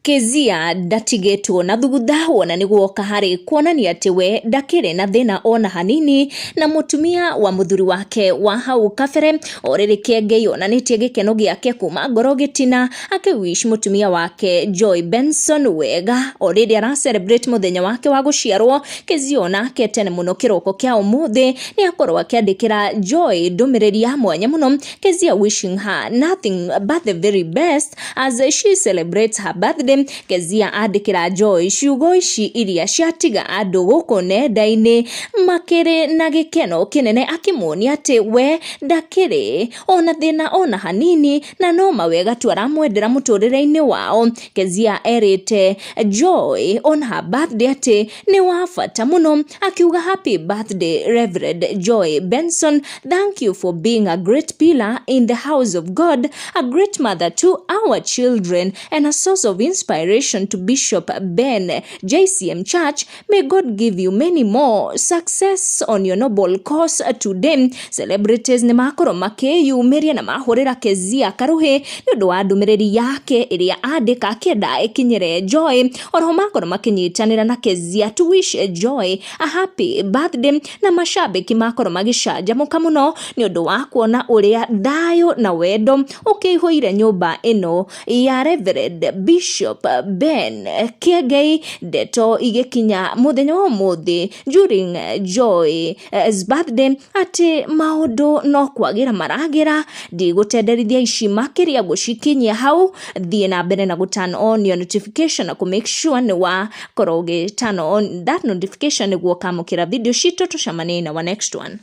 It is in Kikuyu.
Kezia ndatigĩtwo na thutha, wona nĩ guoka harĩ kuonania atĩ we ndakĩrĩ na thĩna ona hanini na mũtumia wa mũthuri wake wa hau kabere. O rĩrĩ Kĩengei onanĩtie gĩkeno gĩake kuma ngoro gĩtina akĩwish mũtumia wake Joy Benson wega o rĩrĩ ara celebrate mũthenya wake wa gũciarwo. Kezia onake tene mũno kĩroko kĩa ũmũthĩ nĩ akorwo akĩandĩkĩra Joy ndũmĩrĩri ya mwanya mũno. Kezia wishing her nothing but the very best as she celebrates her birthday. Kezia andĩkĩra Joy ciugo ici iria ciatiga andũ gũkũ nenda-inĩ makĩrĩ na gĩkeno kĩnene, akĩmuonia atĩ we ndakĩrĩ ona thĩna ona hanini na no mawega tu aramwendera mũtũrĩre-inĩ wao. Kezia erĩte Joy on her birthday atĩ nĩ wa bata mũno, akiuga, "Happy birthday, Reverend Joy Benson. Thank you for being a great pillar in the house of God, a great mother to our children and a source of inspiration to Bishop Ben JCM Church. May God give you many more success on your noble cause today." Celebrities nĩ makorwo makĩyumĩria na mahũrĩra Kezia karuhĩ nĩ ũndũ wa ndũmĩrĩri yake ĩrĩa andĩka akĩenda ĩkinyĩre Joy. Oroho makorwo makĩnyitanĩra na Kezia to wish Joy a happy birthday, na mashabiki makorwo magĩcanjamũka mũno nĩ ũndũ wa kuona ũrĩa thayũ na wendo ũkĩihũire nyũmba ĩno ya Reverend Bishop Ben Kĩengei. Ndeto igĩkinya mũthenya wa ũmũthĩ during Joy's birthday atĩ maũndũ no kwagĩra maragĩra. Ndigũtenderithia ici makĩria, gũcikinyia hau. Thiĩ na mbere na gũ turn on your notification na kũ make sure nĩ wakorwo ũgĩ turn on that notification nĩguo ũkamũkĩra video citũ. Tũcemanie in our next one.